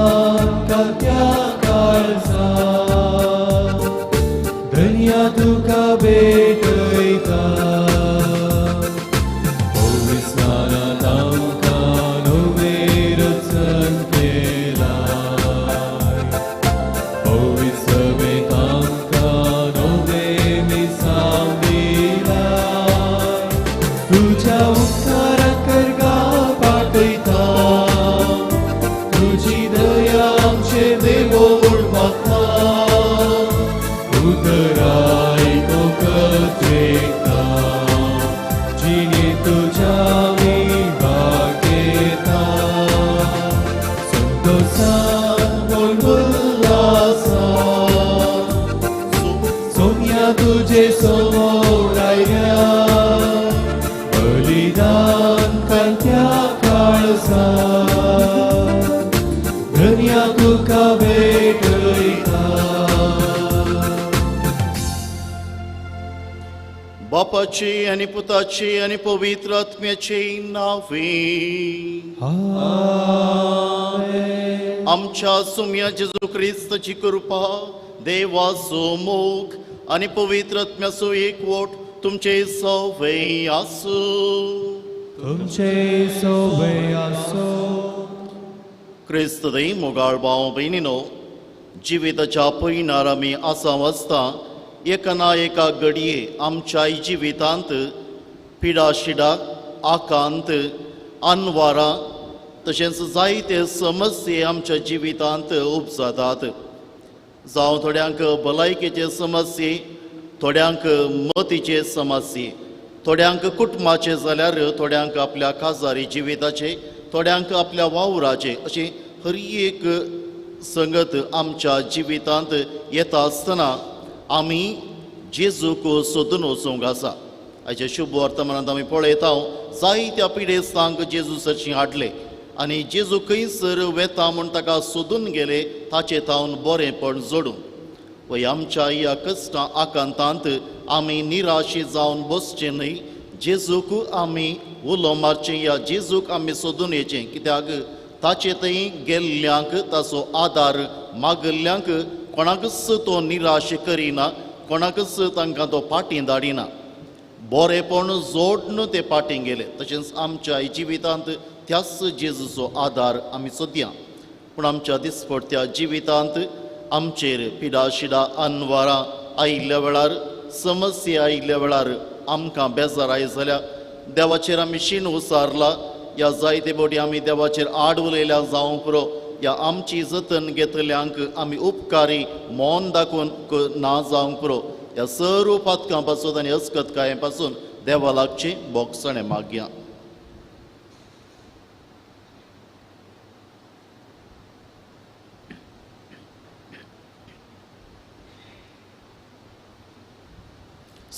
बलिदान कात्या काळजा धन्या तुका भेटयता पविस्नानात आमकां नवें रचन केलाय पविसवेत आमकां नवें मिसांव दिलाय तुज्या उपकाराक करगा पाठयता तुजी दया आमचे देवो म्हूण मागता उतराय कोकत्रेता जिणे तुज्या आमी भाग घेता संतोषान उल्हासान सोम्या तुजे समोर आयल्या बलिदान कांत्या काळजा धन्या तुका भेटयता. बापाची आनी पुताची आनी पवित्र आत्म्याची नावे. आमेन. आमच्या सुम्या जेजू क्रिस्ताची कृपा, देवाचो मोग आनी पवित्र आत्म्याचो एकवट तुमचे सवे आसूं. तुमचे सोवे आसो. क्रिस्त दई मोगाळ भाव भयणीनो, जिविताच्या पयणार आमी आसा वाचता एका ना एका घडये आमच्या जिवितांत पिडा शिडा, आकांत, अनवारां तशेंच जायते समस्ये आमच्या जिवितांत उपजातात. जावं थोड्यांक भलायकेचे समस्ये, थोड्यांक मतीचे समस्ये, थोड्यांक कुटुंबाचे, जाल्यार थोड्यांक आपल्या काजारी जिविताचे, थोड्यांक आपल्या वावराचे, अशी हर एक संगत आमच्या जिवितांत येता आसतना आमी जेजूक सोदून वचूंक आसा. आयच्या शुभ वर्तमानांत आमी पळयता, जायत्या पिडेस्तांक जेजू सरशीं हाडले आनी जेजू खंयसर वेता म्हूण ताका सोदून गेले ताचे तावन बरेंपण जोडून. वय आमच्या ह्या कश्टां आकांतांत आमी निराशी जावन बसचें न्हय. जेजूक आमी उलो मारचें या जेजूक आमी सोदून येचें, कित्याक ताचे थंय गेल्ल्यांक, ताचो आदार मागल्ल्यांक कोणाकच तो निराश करिना, कोणाकच तांकां तो फाटीं धाडिना. बरेंपण जोडून ते फाटीं गेले. तशेंच आमच्या जिवितांत त्याच जेजूचो आदार आमी सोदया. पूण आमच्या दिसपडत्या जिवितांत आमचेर पिडा शिडा अनवारां आयिल्ल्या वेळार, समस्या आयिल्ल्या वेळार आमकां बेजाराय जाल्या, देवाचेर आमी शीण उसारला या जायते फावटी आमी देवाचेर आड उलयल्या जावंक पुरो, या आमची जतन घेतल्यांक आमी उपकारी मौन दाखोवन ना जावंक पुरो, ह्या सर्व पातकां पासून आनी अस्कतकाये पासून देवा लागचें बोगसणें मागया.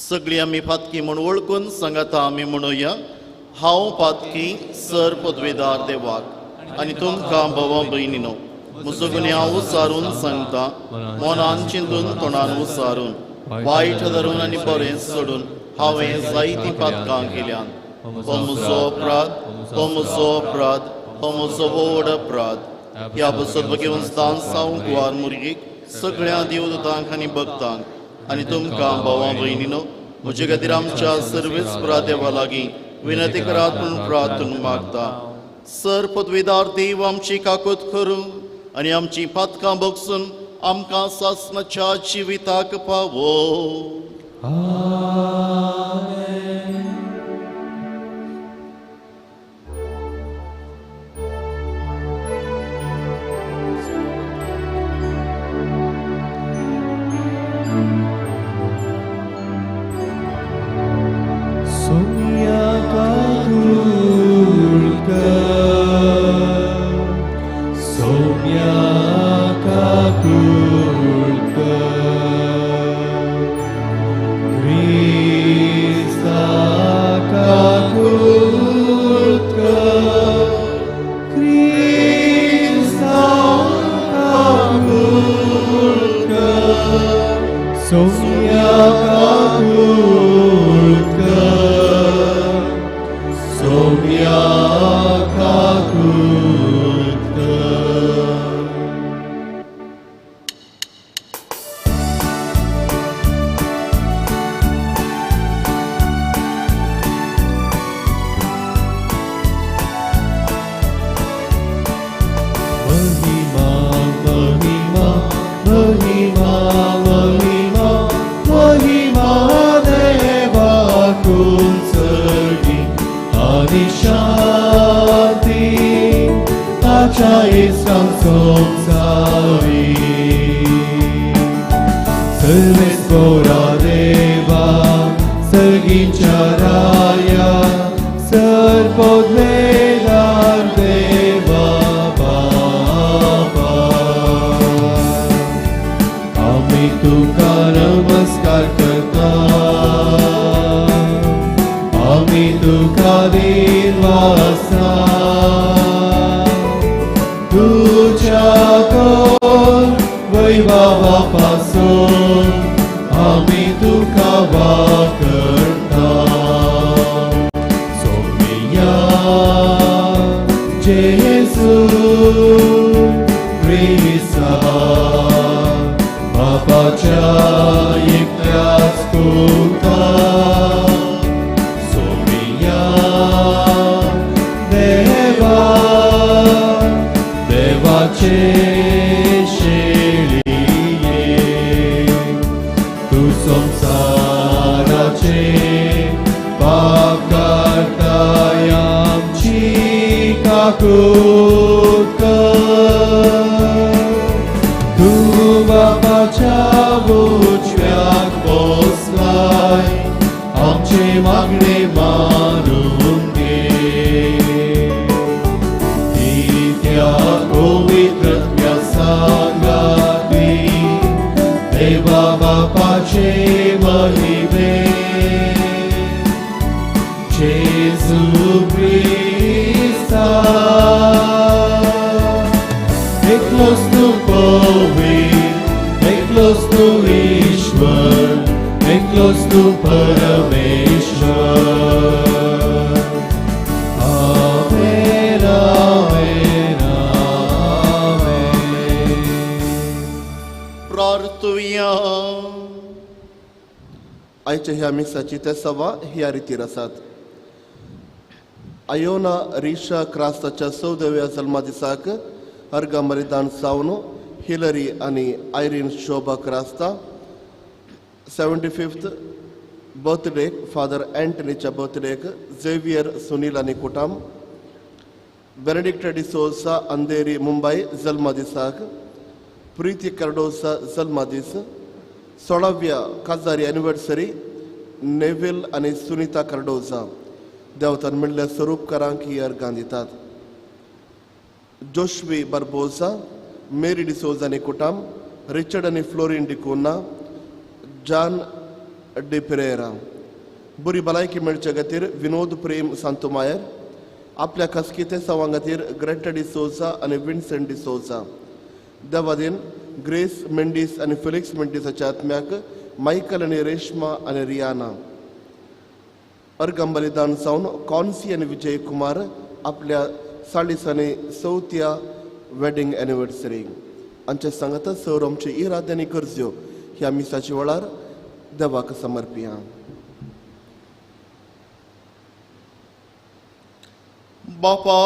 सगळीं आमी पातकी म्हूण वळखून सांगाता आमी म्हणुया, हांव पातकी सर पदवेदार देवाक आनी तुमकां भावा भयणीनो म्हजो गुन्यांव उसारून सांगता. मनान चिंतून, तोंडान उसारून, वायट धरून आनी बरें सोडून हांवें जायतीं पातकां केल्यान. हो म्हजो अपराध, हो म्हजो अपराध, हो म्हजो व्हड अपराध. ह्या बसत घेवन स्थान सावंक कुवार मुरगीक, सगळ्या देवदूतांक आनी भक्तांक आनी तुमकां भावा भयणीनो म्हजे खातीर आमच्या सर्वेस देवा लागीं विनंती करात म्हूण प्रार्थना मागता. सर पदवेदार देव आमची काकूत करूं आनी आमची पातकां बगसून आमकां सासणाच्या जिविताक पावो. आमेन. सोम्या काकूळ कर, सोम्या काकूळ कर, क्रिस्ता काकूळ कर, क्रिस्ता काकूळ कर, सोम्या काकूळ कर, सोम्या काकूळ कर. देवाच्या इश्टांक संवसारी सर्वेस्पोरा देवा सर्गीच्या राया सरपोदलेदार देवा बाबा आम्ही तुका नमस्कार करता आम्ही तुका दिनवासा तुझ्या थोर वैभवापासून आम्ही तुका वाकरता सोमिया जेसू क्रिस्ता बापाच्या एकल्याच पुता सोमिया देवा देवाचे शेळये तूं संवसाराचे पाप काडताय आमची काकूत कर तूं बापाच्या उजव्याक बसलाय आमचे मागणे मानून घे त्या पवित्रत्या सांगाती देवा बापाचे महिमे जेजू क्रिस्ता एकलोच तूं पवित्र एकलोच तूं ईश्वर एकलोच तूं परमेश्वर आमेन आमेन आमेन. प्रार्थुया. आयच्या ह्या मिसाची ते सवा ह्या रितीर आसात. आयोना रिशा क्रास्ताच्या 14व्या जल्मा दिसाक अर्गा मरिदान सावन हिलरी आनी आयरीन शोभा क्रास्ता. 75th बर्थडेक फादर अँटनीच्या बर्थडेक झेवियर सुनील आनी कुटाम. बेनेडिक्ट डिसोजा अंधेरी मुंबय जल्मा दिसाक. प्रीती कार्डोसा जल्मा दीस. 16व्या काजारी एनिवर्सरी नेव्हिल आनी सुनीता कार्डोजा. देवतान म्हणल्यार स्वरूपकारांक ही अर्गां दितात. जोशवी बार्बोजा, मेरी डिसोजा आनी कुटाम, रिचर्ड आनी फ्लोरीन डिकोना, जान डी पेरेरा. बरी भलायकी मेळचे खातीर विनोद प्रेम सांतोमायर. आपल्या खासगी तेसांवां खातीर ग्रेटा डिसोजा आनी विन्सेंट डिसोजा. देवादीन ग्रेस मेंडीस आनी फिलिक्स मेंडीसाच्या आत्म्याक मायकल आनी रेश्मा आनी रियाना. अर्गम बलिदान जावन कॉन्सी आनी विजय कुमार आपल्या 40 आनी 4थ्या वेडिंग एनिवर्सरी. आमचे सांगाता सर आमचे इरादे आनी गरज्यो ह्या मिसाच्या वेळार देवाक समर्पिया. बापा,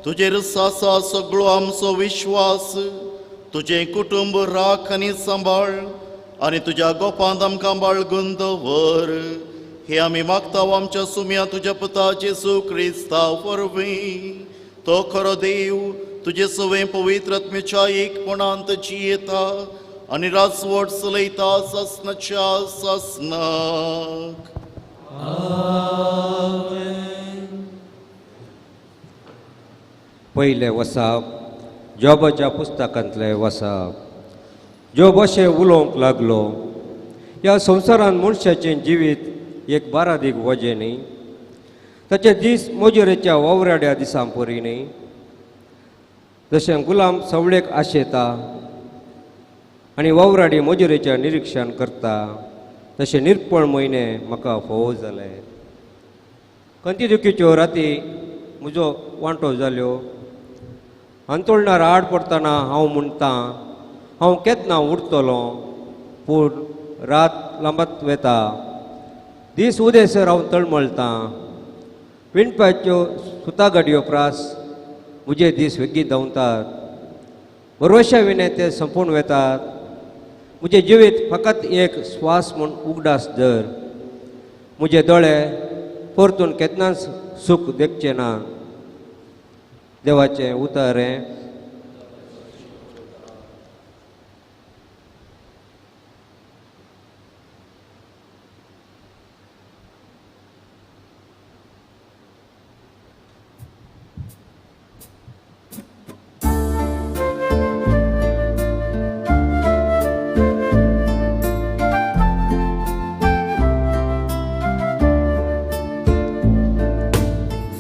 तुजेर सासा सगळो आमचो विश्वास, तुजें कुटुंब राख आनी सांबाळ आनी तुज्या गोपांत आमकां बाळगून दवर. हे आमी मागता आमच्या सुम्या तुज्या पुता जेजू क्रिस्ता वरवीं. तो खरो देव तुजे सवें पवित्र आत्म्याच्या एकपणांत जियेता आनी राजवट चलयता सासनाच्या सासनाक. पयलें वसाप जॉबाच्या पुस्तकांतलें वसाप. जॉब अशें उलोवंक लागलो, ह्या संवसारांत मनशाचें जिवीत एक बारादीक वजें न्ही, ताचे दीस मजुरेच्या वावराड्या दिसां परी न्ही. जशें गुलाम सवळेक आशेता आनी वावराडी मजुरेच्या निरिक्षण करता, तशें निर्पण म्हयने म्हाका फोव जाले. कंती दुखीच्यो राती म्हजो वांटो जाल्यो. अंतोळणार आड पडटना हांव म्हणटा, हांव केन्ना उठतलो, पूण रात लांबत वेता, दीस उदेसर हांव तळमळटां. विणपाच्यो सुता गाडयो प्रास म्हजे दीस वेगीं धांवतात, भरवश्या विणे ते संपून वेतात. म्हजें जिवीत फकत एक स्वास म्हूण उगडास धर, म्हजे दोळे परतून केन्नाच सूख देखचे ना. देवाचें उतर हें.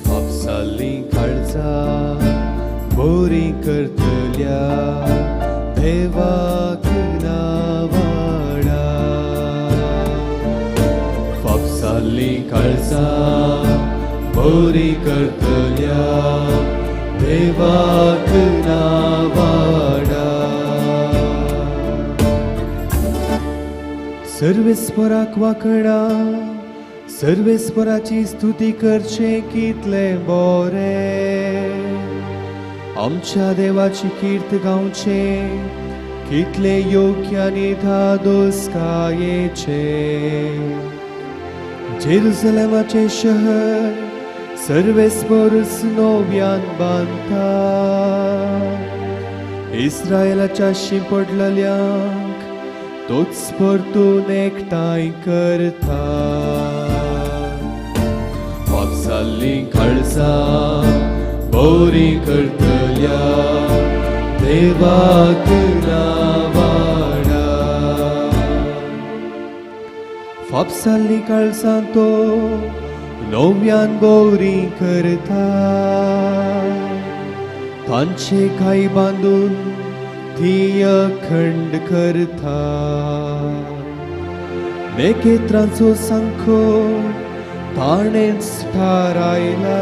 फापसालीं काळजां बोरीं करतल्या देवाक नावाडा. फापसालीं काळजां बोरीं करतल्या देवाक नावाडा. सर्वेस्पराक वाकडा सर्वेस्पराची स्तुती करचें कितलें बरें. आमच्या देवाची कीर्त गावचें कितलें योग्य आनी धादोसकायेचें. जेरुसलेमाचें शहर सर्वेस्परूच नव्यान बांदता. इस्रायलाच्या शिंपडलेल्यांक तोच परतून एकठांय करता. फापसालीं काळजां बोरीं करतल्या देवाक नावाडा. फापसालीं काळजां तो नव्यान बोरीं करता. तांचे कांय बांदून ती अखंड करता. नखेत्रांचो सांखो ताणेंच थारायला.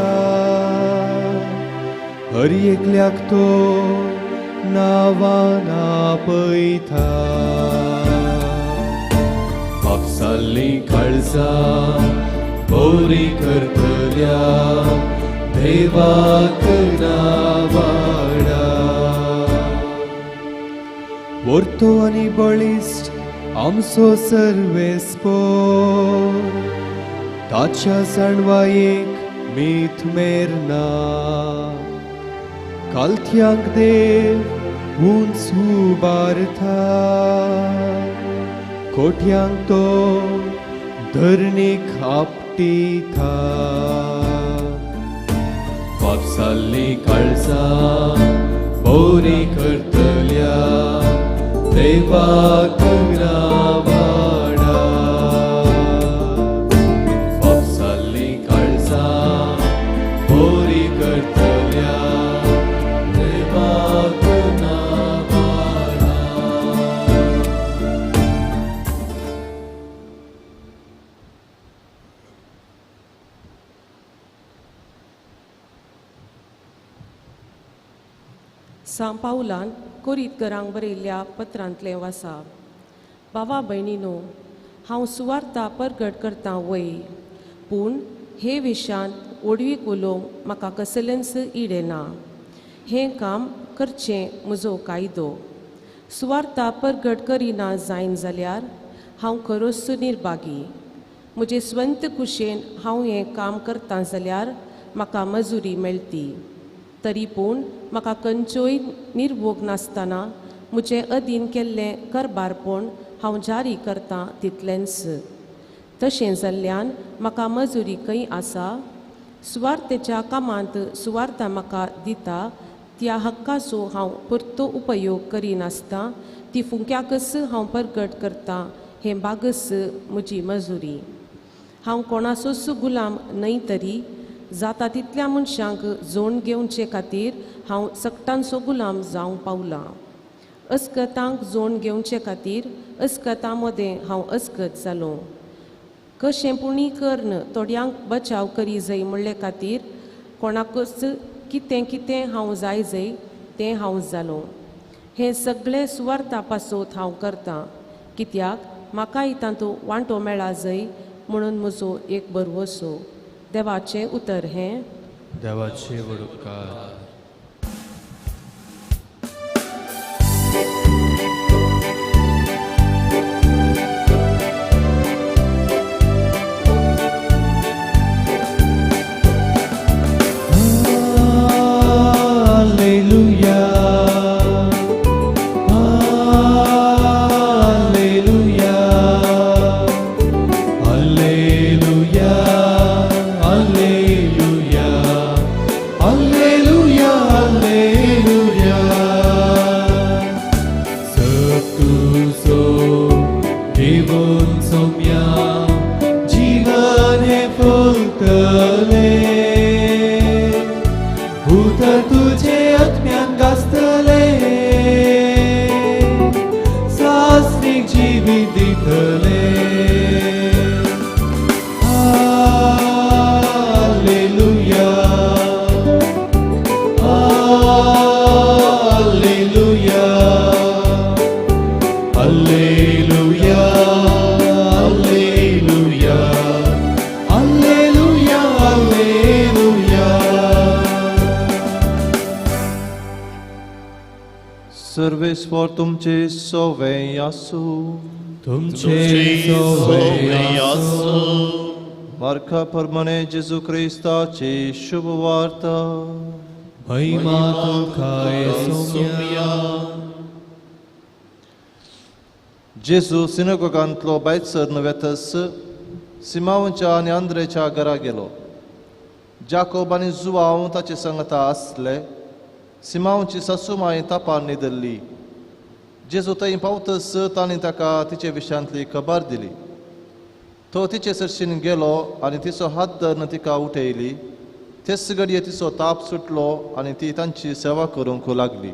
हर एकल्याक तो नांवान आपयता. फापसालीं काळजां बोरीं करतल्या देवाक नावाडा. वर्तो आनी बळिश्ट आमचो सर्वेस्पर ताच्या जाणवायेक मीत मेरना. कालथ्यांक देव उंच उबारता. कोठ्यांक तो धरणीक आपटीता. फापसालीं काळजां बोरीं करतल्या देवाक नावाडा. फापसालीं काळजां बोरीं करतल्या देवाक नावाडा. सां पावलान कोरीतकरांक बरयल्ल्या पत्रांतलें वासा. बाबा भयणीनो, हांव सुवार्ता परगट करता वय, पूण हे विशयांत ओडवीक उलोवंक म्हाका कसलेंच इडें ना. हें काम करचें म्हजो कायदो. सुवार्ता परगट करिना जायन जाल्यार हांव खरोच निर्भागी. म्हजे स्वंत कुशेन हांव हें काम करता जाल्यार म्हाका मजुरी मेळटी. तरी पूण म्हाका खंयचोय निर्भोग नासतना म्हजें अधीन केल्लें करबारपण हांव जारी करतां तितलेंच. तशें जाल्ल्यान म्हाका मजुरी खंय आसा? सुवार्थेच्या कामांत सुवार्ता म्हाका दिता त्या हक्काचो हांव परतो उपयोग करिनासतना ती फुंक्याकच हांव परगट करतां. हें बागस म्हजी मजुरी. हांव कोणाचोच गुलाम न्हय तरी जाता तितल्या मनशांक जोड घेवचे खातीर हांव सगटांचो गुलाम जावंक पावलां. अस्कतांक जोड घेवचे खातीर अस्कतां मदें हांव अस्कत जालो. कशें पुणी कर्ण थोड्यांक बचाव करी जाय म्हणले खातीर कोणाकच कितें कितें हांव जाय जाय तें हांव जालो. हें सगळें सुवार्था पासत हांव करतां, कित्याक म्हाकाय तातूंत वांटो मेळा जाय म्हणून म्हजो एक भरवसो. देवाचें उतर हें. देवाचे व्हड उपकार. सर्वेस्पर तुमचे सोवे आसूं. तुमचे सोवे आसूं. मार्का प्रमाणे जेजू क्रिस्ताची शुभ वार्ता. महिमा तुका सोम्या. जेजू सिनागोगांतलो भायर सरन वेतस सिमांवच्या आनी आंद्रेच्या घरा गेलो. जाकोब आनी जुवांव ताचे सांगता आसले. सिमांवची सासूमाय तापान न्हिदल्ली. जेजू थंय पावतस तांणी ताका तिचे विशयांतली खबर दिली. तो तिचे सरशीन गेलो आनी तिचो हात धरून तिका उठयली. तेच घडये तिचो ताप सुटलो आनी ती तांची सेवा करूंक लागली.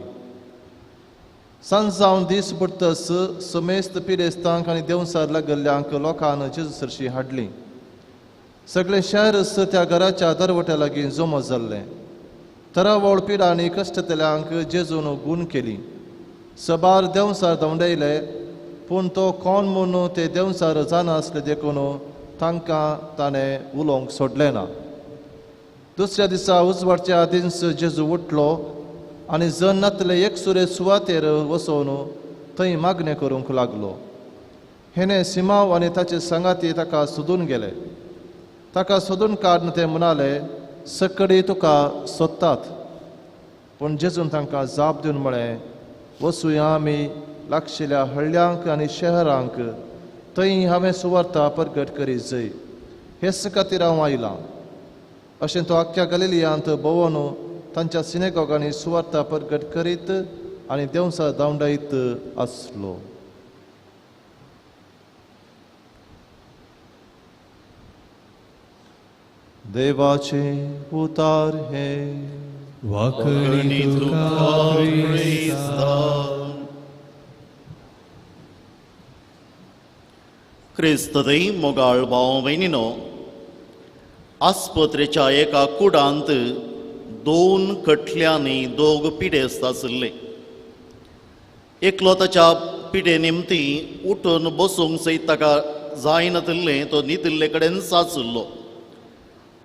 सांज जावन दीस बुडतस समेस्त पिडेस्तांक आनी देंवसार लागल्ल्यांक लोकान जेजू सरशी हाडली. सगळें शारस त्या घराच्या दरवट्या लागीं जमो जाल्लें. तरावळ पिडांनी कश्टतल्यांक जेजून गूण केली. सबार देंवसार धांवडायले, पूण तो कोण म्हूण ते देंवसार जाणा आसले देखून तांकां ताणें उलोवंक सोडलें ना. दुसऱ्या दिसा उजवाडच्या आदींच जेजू उठलो आनी जन नातले एकसुरे सुवातेर वसोवन थंय मागणें करूंक लागलो. हेणे सिमांव आनी ताचे सांगाती ताका सोदून गेले. ताका सोदून काडून ते म्हणाले, सकडी तुका सोदतात. पूण जेजून तांकां जाप दिवन म्हळें, वचुया आमी लागशिल्ल्या हळ्यांक आनी शहरांक, थंय हांवें सुवार्ता परगट करीत जय, हेच खातीर हांव आयलां. अशें तो आख्ख्या गलिलियांत भोंवन तांच्या सिनेगॉगांनी सुवार्ता परगट करीत आनी देंवसा धांवडायत आसलो. देवाचे उतार हे. वाकणी तुका क्रिस्ता. क्रिस्तदय मोगाळ भाव भयणीनो, आस्पत्रेच्या एका कुडांत दोन कटल्यांनी दोग पिडेस्त आशिल्ले. एकलो ताच्या पिडे निमती उठून बसूंक सयत ताका जायनातिल्लें, तो न्हिदिल्ले कडेन साचुल्लो.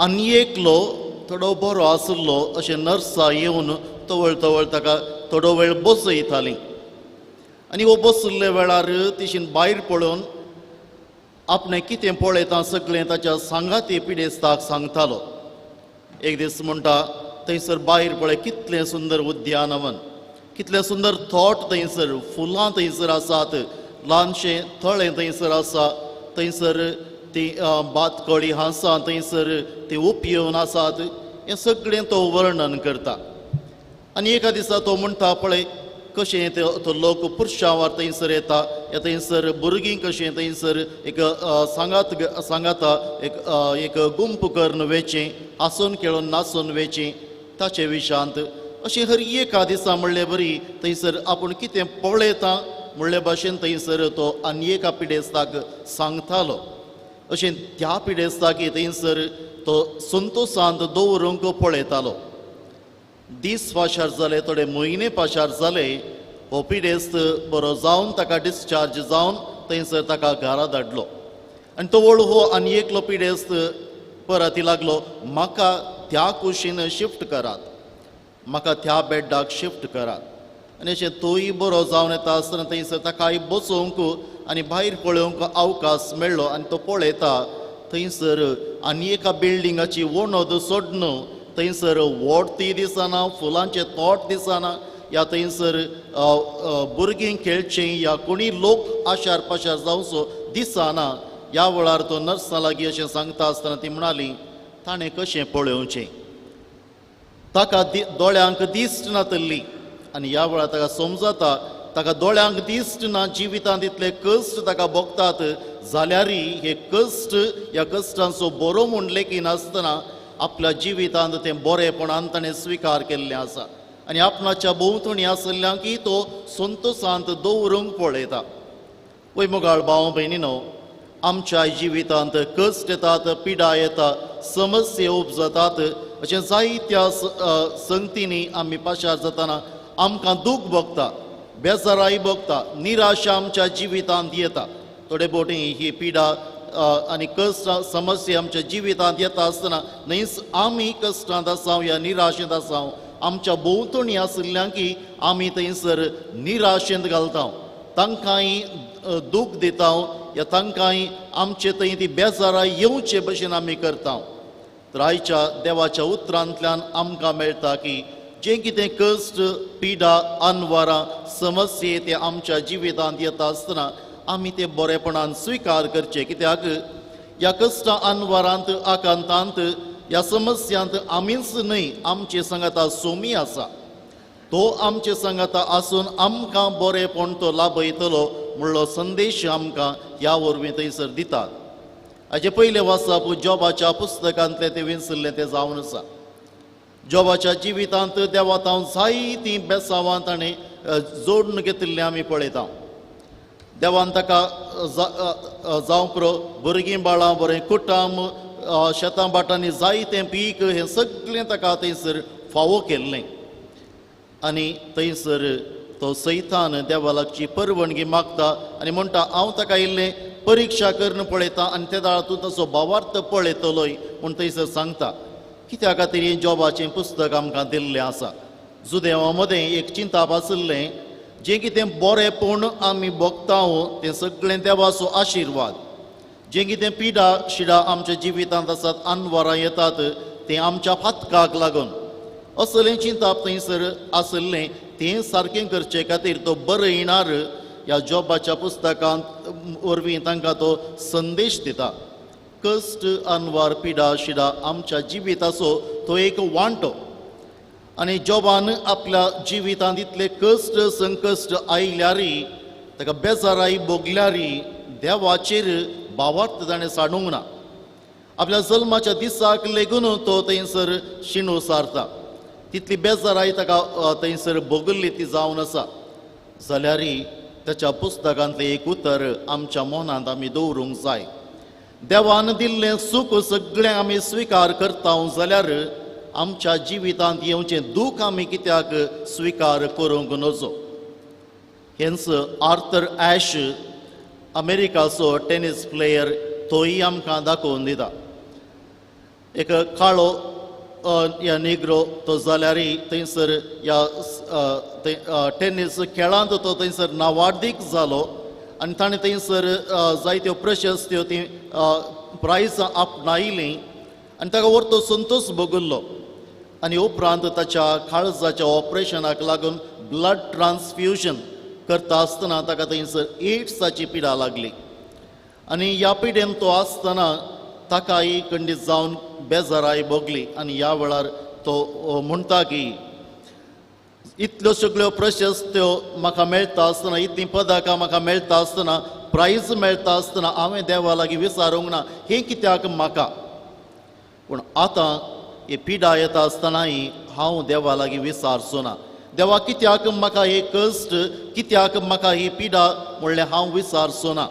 आनी एकलो थोडो बरो आशिल्लो अशें नर्सां येवन तवळ तवळ ताका थोडो वेळ बसयतालीं. आनी हो बशिल्ल्या वेळार तिशीन भायर पळोवन आपणें कितें पळयता सगळें ताच्या सांगाती पिडेस्ताक सांगतालो. एक दीस म्हणटा, थंयसर भायर पळय कितलें सुंदर उद्यानवन, कितलें सुंदर थोट थंयसर, फुलां थंयसर आसात, ल्हानशें तळें थंयसर आसा, थंयसर ती बातकळी आसा, थंयसर ती उपयेवन आसात, हें सगळें तो वर्णन करता. आनी एका दिसा तो म्हणटा, पळय कशें तो लोक पुरशांवार थंयसर येता, या थंयसर भुरगीं कशें थंयसर एक सांगात सांगाता एक एक गुंप करून वेचें, हांसून खेळून नाचून वेचें ताचे विशांत. अशें हर एका दिसा म्हणले बरी थंयसर आपूण कितें पळयता म्हणले भाशेन थंयसर तो आनी एका पिडेस्ताक सांगतालो. अशें त्या पिडेस्ताक थंयसर तो संतोशांत दवरूंक पळयतालो. दीस पाशार जाले, थोडे म्हयने पाशार जाले, हो पिडेस्त बरो जावन ताका डिस्चार्ज जावन थंयसर ताका घरा धाडलो. आनी तो वळू हो आनी एकलो पिडेस्त परती लागलो, म्हाका त्या कुशीन शिफ्ट करात, म्हाका त्या बेड्डाक शिफ्ट करात. आनी अशें तोय बरो जावन येता आसतना थंयसर ताकाय बसोवंक आनी भायर पळोवंक अवकाश मेळ्ळो. आनी तो पळयता थंयसर आनी एका बिल्डिंगाची वणद सोडून थंयसर वोट दिसना, फुलांचे तोट दिसना, या थंयसर भुरगीं खेळचीं या कोणी लोक आशार पाशार जावचो दिसना. ह्या वेळार तो नर्सां लागीं अशें सांगता आसतना ती म्हणाली, ताणें कशें पळोवचें, ताका दोळ्यांक दिश्ट नातल्ली. आनी ह्या वेळार ताका समजता, ताका दोळ्यांक दिश्ट ना, जिवितांत इतले कश्ट ताका भोगतात जाल्यारय हे कश्ट ह्या कश्टांचो बरो म्हूण लेखिनासतना आपल्या जिवितांत तें बरेपणान ताणें स्विकार केल्लें आसा. आनी आपणाच्या भोंवतणी आशिल्ल्यांकय तो संतोशांत दवरूंक पळयता. वय मोगाळ भाव भयणीनो, आमच्या जिवितांत कश्ट येतात, पिडा येता, समस्या उपजतात, अशें जायत्या संगतींनी आमी पाशार जातना आमकां दूख भोगता, बेजाराय भोगता, निराशा आमच्या जिवितांत येता. थोडे बोटी ही पिडा आनी कश्ट समस्या आमच्या जिवितांत येता आसतना न्हयच आमी कश्टांत आसाव या निराशेंत आसाव, आमच्या भोंवतणी आशिल्ल्यान की आमी थंयसर निराशेंत घालता, तांकांय दूख दिता या तांकांय आमचे थंय ती बेजारां येवचे भशेन आमी करता. तर आयच्या देवाच्या उतरांतल्यान आमकां मेळटा की जें कितें कश्ट, पिडा, अनवरां, समस्ये ते आमच्या जिवितांत येता आसतना आमी ते बरेपणान स्विकार करचे. कित्याक ह्या कश्टां, अनवरांत, आकांतांत, ह्या समस्यांत आमीच न्हय, आमचे सांगाता सोमी आसा. तो आमचे सांगाता आसून आमकां बरेपण तो लाभयतलो म्हणलो संदेश आमकां ह्या वरवीं थंयसर दितात. हाचे पयलें वाचप जॉबाच्या पुस्तकांतलें तें विंचल्लें तें जावन आसा. जॉबाच्या जिवितांत देवात हांव जायतीं बेसांवां ताणें जोडून घेतिल्लें आमी पळयता. देवान ताका जावं पुरो भुरगीं बाळां, बरें कुटाम, शेतां भाटांनी जायतें पीक हें सगळें ताका थंयसर फावो केल्लें. आनी थंयसर तो सैतान देवा लागची परवणगी मागता आनी म्हणटा, हांव ताका इल्लें परिक्षा करून पळयता आनी ते दाळ तूं तसो भावार्थ पळयतलोय म्हूण थंयसर सांगता. कित्या खातीर हें जॉबाचें पुस्तक आमकां दिल्लें आसा. जुदेवा मदें एक चिंताप आशिल्लें, जें कितें बरेंपण आमी भोगता तें सगळें देवाचो आशिर्वाद. जें कितें पिडा शिडा आमच्या जिवितांत आसात, अनवरां येतात, तें आमच्या फातकाक लागून असलें चिंताप थंयसर आशिल्लें. तें सारकें करचे खातीर तो बरयणार ह्या जॉबाच्या पुस्तकांत वरवीं तांकां तो संदेश दिता. कश्ट, अनवार, पिडा शिडा आमच्या जिविताचो तो एक वांटो. आनी जॉबान आपल्या जिवितांत इतले कश्ट संकश्ट आयल्यारय, ताका बेजाराय भोगल्यारय देवाचेर भावार्थ ताणें साडूंक ना. आपल्या जल्माच्या दिसाक लेगून तो थंयसर शिणू सारता. तितली बेजाराय ताका थंयसर भोगल्ली ती जावन आसा. जाल्यारय ताच्या पुस्तकांतलें एक उतर आमच्या मनांत आमी दवरूंक जाय. देवान दिल्लें सूख सगळें आमी स्विकार करता जाल्यार आमच्या जिवितांत येवचें दूख आमी कित्याक स्विकार करूंक नजो. हेंच आर्थर ॲश, अमेरिकाचो टेनीस प्लेयर, तोय आमकां दाखोवन दिता. एक काळो ह्या निग्रो तो जाल्यारय थंयसर ह्या टेनीस खेळांत तो थंयसर नावार्दीक जालो आनी ताणें थंयसर जायत्यो प्रशस्त्यो ती प्रायजां आपणायलीं आनी ताका व्हरतो संतोश भोगल्लो. आनी उपरांत ताच्या काळजाच्या ऑपरेशनाक लागून ब्लड ट्रान्सफ्युजन करता आसतना ताका थंयसर एड्साची पिडा लागली. आनी ह्या पिडेन तो आसतना ताकाय खंडीत जावन बेजाराय भोगली. आनी ह्या वेळार तो म्हणटा की इतल्यो सगळ्यो प्रशस्त्यो म्हाका मेळटा आसतना, इतलीं पदकां म्हाका मेळटा आसतना, प्रायज मेळटा आसतना हांवें देवा लागीं विचारूंक ना हें कित्याक म्हाका. पूण आतां ही पिडा येता आसतनाय हांव देवा लागीं विचारचो ना. देवा कित्याक म्हाका हे कश्ट, कित्याक म्हाका ही पिडा म्हणल्यार हांव विचारचो ना.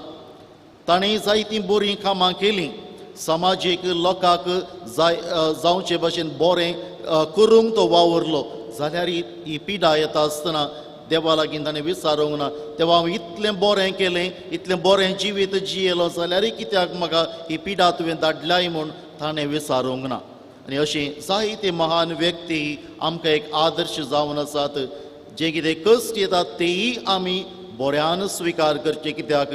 ताणें जायतीं बरीं कामां केलीं, समाजीक लोकांक जाय जावचे भशेन बरें करूंक तो वावुरलो. जाल्यार ही पिडा येता आसतना देवा लागीं ताणें विचारूंक ना. तेवा हांव इतलें बरें केलें, इतलें बरें जिवीत जियेलो जाल्यारय कित्याक म्हाका ही पिडा तुवें धाडल्याय म्हूण ताणें विचारूंक ना. आनी अशीं जायते महान व्यक्ती आमकां एक आदर्श जावन आसात. जे कितें कश्ट येतात तेयी आमी बऱ्यान स्विकार करचे, कित्याक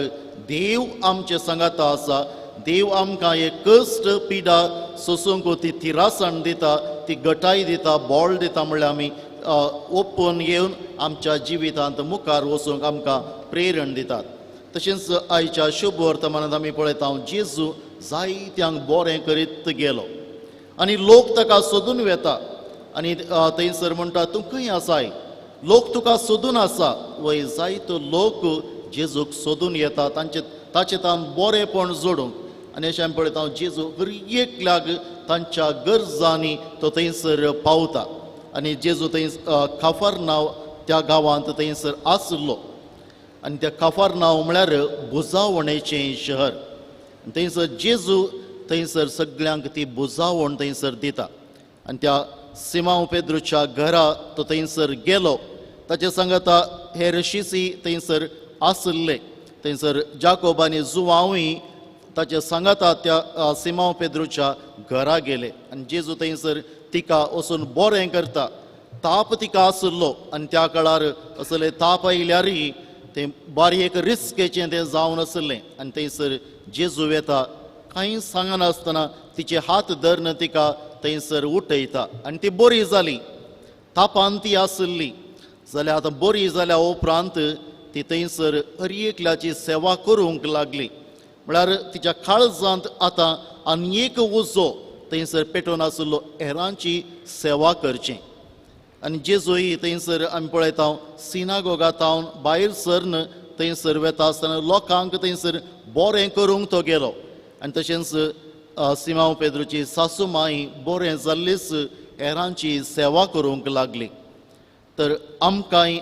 देव आमचे सांगाता आसा. देव आमकां एक कश्ट पिडा सोसूंक ती थिरासण दिता, ती गटाय दिता, बळ दिता. म्हणल्यार आमी ओपून घेवन आमच्या जिवितांत मुखार वचूंक आमकां प्रेरण दितात. तशेंच आयच्या शुभ वर्तमानांत आमी पळयता जेजू जायत्यांक बरें करीत गेलो आनी लोक ताका सोदून वेता आनी थंयसर म्हणटा, तूं खंय आसाय, लोक तुका सोदून आसा. वय जायतो लोक जेजूक सोदून येता तांचे ताचे तान बरेंपण जोडूंक. आनी अशें आमी पळयता जेजू हर एकल्याक तांच्या गरजांनी तो थंयसर पावता. आनी जेजू थंय काफरनांव त्या गांवांत थंयसर आसलो आनी त्या काफरनांव म्हळ्यार बुजावणेचें शहर. थंयसर जेजू थंयसर सगळ्यांक ती बुजावण थंयसर दिता. आनी त्या सिमांव पेद्रूच्या घरा तो थंयसर गेलो. ताचे सांगाता हेर शिसी थंयसर आसले. थंयसर जाकोब आनी जुवांवूय ताचे सांगाता त्या सिमांव पेद्रूच्या घरा गेले. आनी जेजू थंयसर तिका वचून बरें करता. ताप तिका आशिल्लो आनी त्या काळार असले ताप आयल्यारय तें बारी एक रिस्केचें तें जावन आशिल्लें. आनी थंयसर जेजू येता, कांय सांगनासतना तिचे हात धरून तिका थंयसर उठयता आनी ती बरी जाली. तापान ती आशिल्ली जाल्यार आतां बरी जाल्या उपरांत ती थंयसर हर एकल्याची सेवा करूंक लागली. म्हळ्यार तिच्या काळजांत आतां आनी एक उजो थंयसर पेटोवन आशिल्लो, हेरांची सेवा करची. आनी जेजूय थंयसर आमी पळयता सिनागोगातावन भायर सरन थंयसर वेता आसतना लोकांक थंयसर बरें करूंक तो गेलो. आनी तशेंच सिमांव पेद्रूची सासू माई बरें जाल्लीच हेरांची सेवा करूंक लागली. तर आमकांय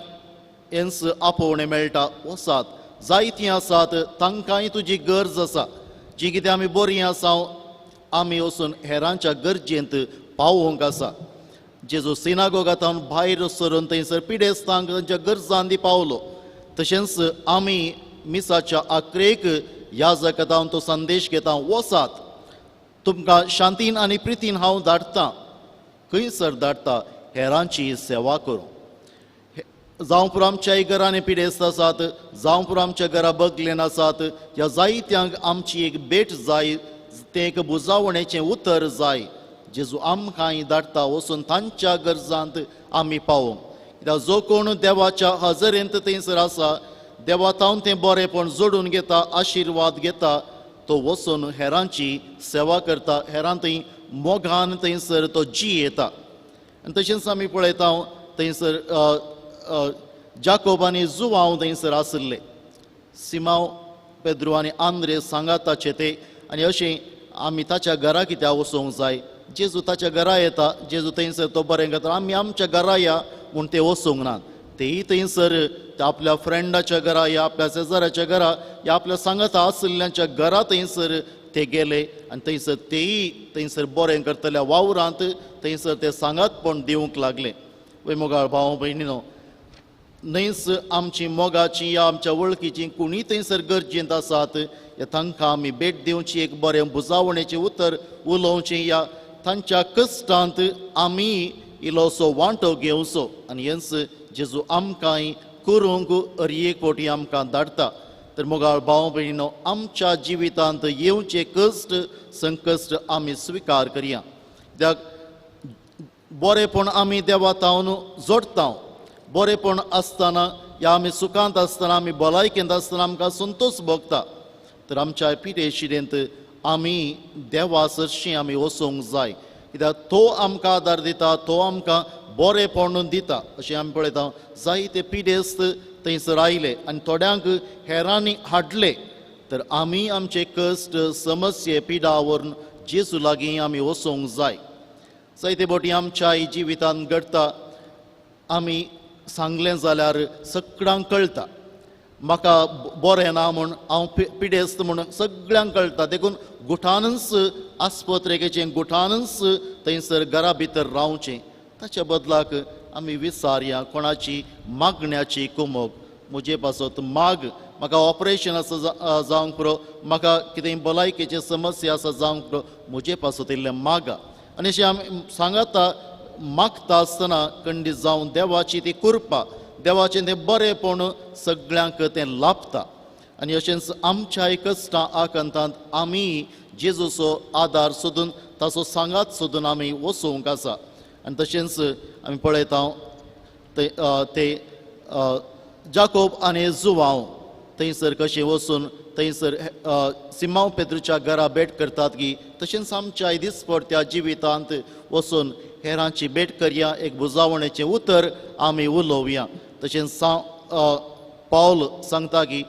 हेंच आपोवणें मेळटा, वसात जायतीं आसात तांकांय तुजी गरज आसा, जी कितें आमी बरीं आसा आमी वचून हेरांच्या गरजेंत पावोवंक आसा. जेजू सिनागोगांतल्यान भायर सरून थंयसर पिडेस्तांक तांच्या गरजांनी पावलो. तशेंच आमी मिसाच्या आक्रेक ह्या जगतान तो संदेश घेता, वसात तुमकां शांतीन आनी प्रितीन हांव धाडटा. खंयसर धाडटा? हेरांची सेवा करूं. जावं पुरो आमच्याय घरांनी पिडेस्त आसात, जावं पुरो आमच्या घरा बगलेन आसात, ह्या जायत्यांक आमची एक भेट जाय, तें एक बुजावणेचें उतर जाय. जेजू आमकांय धाडटा वचून तांच्या गरजांत आमी पावोवंक. कित्याक जो कोण देवाच्या हजरेंत थंयसर आसा, देवा तावन तें बरेंपण जोडून घेता, आशिर्वाद घेता, तो वचून हेरांची सेवा करता, हेरां थंय मोगान थंयसर तो जियेता. आनी तशेंच आमी पळयता थंयसर जाकोब आनी जुवांव थंयसर आशिल्ले, सिमांव पेद्रू आनी आंद्रे सांगाताचे ते. आनी अशें आमी ताच्या घरा कित्याक वचूंक जाय? जेजू ताच्या घरा येता, जेजू थंयसर तो बरें करता, आमी आमच्या घरा या म्हूण ते वचूंक नात. तेय थंयसर आपल्या फ्रेंडाच्या घरा या आपल्या शेजाऱ्याच्या घरा या आपल्या सांगाता आशिल्ल्यांच्या घरा थंयसर ते गेले आनी थंयसर तेय थंयसर बरें करतल्या वावरांत थंयसर ते सांगातपण दिवंक लागले. वय मोगाळ भाव भयणीनो, न्हयच आमची मोगाची या आमच्या वळखीची कोणीय थंयसर गरजेंत आसात या तांकां आमी भेट दिवची, एक बरें बुजावणेचें उतर उलोवचें, या तांच्या कश्टांत आमी इल्लोसो वांटो घेवचो. आनी हेंच जेजू आमकांय करूंक हर एक फावटी आमकां धाडटा. तर मोगाळ भाव भयणीनो, आमच्या जिवितांत येवचे कश्ट संकश्ट आमी स्विकार करया. कित्याक बरेंपण आमी देवा तावन जोडटा. बरेंपण आसतना या आमी सुखांत आसतना, आमी भलायकेंत आसतना आमकां संतोश भोगता. तर आमच्या पिडेशिरेंत आमी देवा सरशीं आमी वचूंक जाय. कित्याक तो आमकां आदार दिता, तो आमकां बरेंपण दिता. अशें आमी पळयता जायते पिडेस्त थंयसर आयले आनी थोड्यांक हेरांनी हाडले. तर आमी आमचे कश्ट समस्ये पिडा व्हरून जेजू लागीं आमी वचूंक जाय. जायते फावटी आमच्या जिवितांत घडटा, आमी सांगलें जाल्यार सगळ्यांक कळटा, म्हाका बरें ना म्हूण, हांव पिडेस्त म्हूण सगळ्यांक कळटा. देखून गुठानच आस्पत्रेचें गुठानच थंयसर घरा भितर रावचें. ताच्या बदलाक आमी विचारया कोणाची मागण्याची कुमोक, म्हजे पासत माग, म्हाका ऑपरेशन आसा जावंक पुरो, म्हाका कितें भलायकेची समस्या आसा जावंक पुरो, म्हजे पासत इल्लें मागा. आनी अशें आमी सांगता मागता आसतना खंडीत जावन देवाची ती कृपा, देवाचें तें बरेंपण सगळ्यांक तें लाभता. आनी अशेंच आमच्या कश्टां आकांतांत आमी जेजूचो आदार सोदून ताचो सांगात सोदून आमी वचूंक आसा. आनी तशेंच आमी पळयता ते जाकोब आनी जुवांव थंयसर कशें वचून थंयसर सिमांव पेद्रूच्या घरा भेट करतात की, तशेंच आमच्या दिसपडत्या जिवितांत वचून हेरांची भेट करया, एक बुजावणेचें उतर आमी उलोवया. तशेंच पावल सांगता की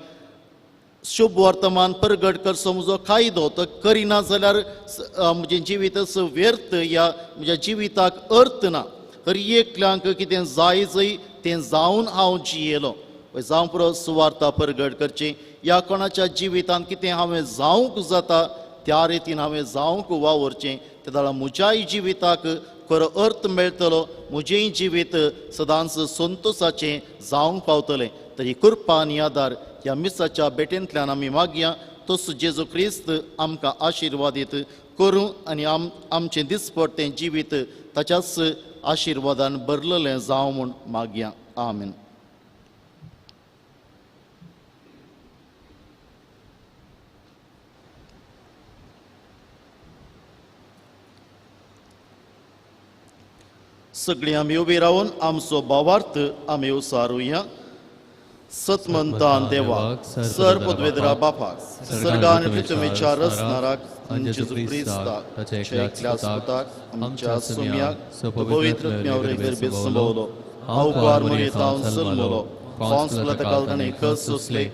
शुभ वर्तमान परगट करचो म्हजो कायदो तो करिना जाल्यार म्हजें जिवीत व्यर्थ या म्हज्या जिविताक अर्थ ना. हर एकल्यांक कितें जाय जय तें जावन हांव जियेलो. जावं पुरो सुवार्ता परगट करची या कोणाच्या जिवितांत कितें हांवें जावंक जाता त्या रितीन हांवें जावंक वावुरचें, ते जाल्यार म्हज्याय जिविताक खरो अर्थ मेळटलो, म्हजेंय जिवीत सदांच संतोशाचें जावंक पावतलें. तर ही कृपा आनी आदार ह्या मिसाच्या भेटेंतल्यान आमी मागया. तसो जेजू क्रिस्त आमकां आशिर्वादीत करूं आनी आमचें दिसपडटें जिवीत ताच्याच आशिर्वादान भरलेलें जावं म्हूण मागया. आमेन. सगळीं आमी उबी रावन आमचो भावार्थ आमी उसारुया. सतमंतान देवाक सर पदवेदरा बापाक सर्गान पृथ्वीच्या रचणाराक जेजू क्रिस्ताक ताच्या एकल्या सुताक आमच्या सुम्याक पवित्र गर्भेत संभवलो अवकार मरयेतावन जल्मलो फांसला ताका ताणें खस सोंसले